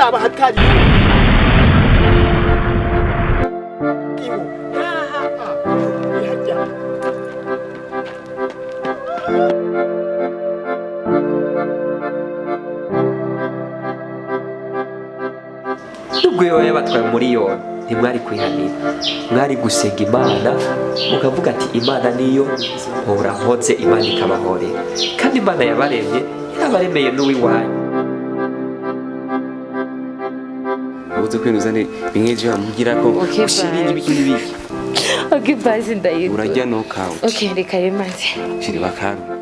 Uraba hatari Nubwo yoba yabatwaye miliyoni, ntimwari kwihanira, mwari gusenga Imana mukavuga ati: "Imana niyo mpora mpoze." Imana ikabahorera, kandi Imana yabaremye yarabaremeye n'uw'iwanyu. Ubuze kwinuza ni bimwe ejo bamubwira ko Okay, ushiringi bye. Ibiki n'ibiki. Okay, basi ndayigura. Urajya knockout. Okay, reka rero maze. Shiri bakame.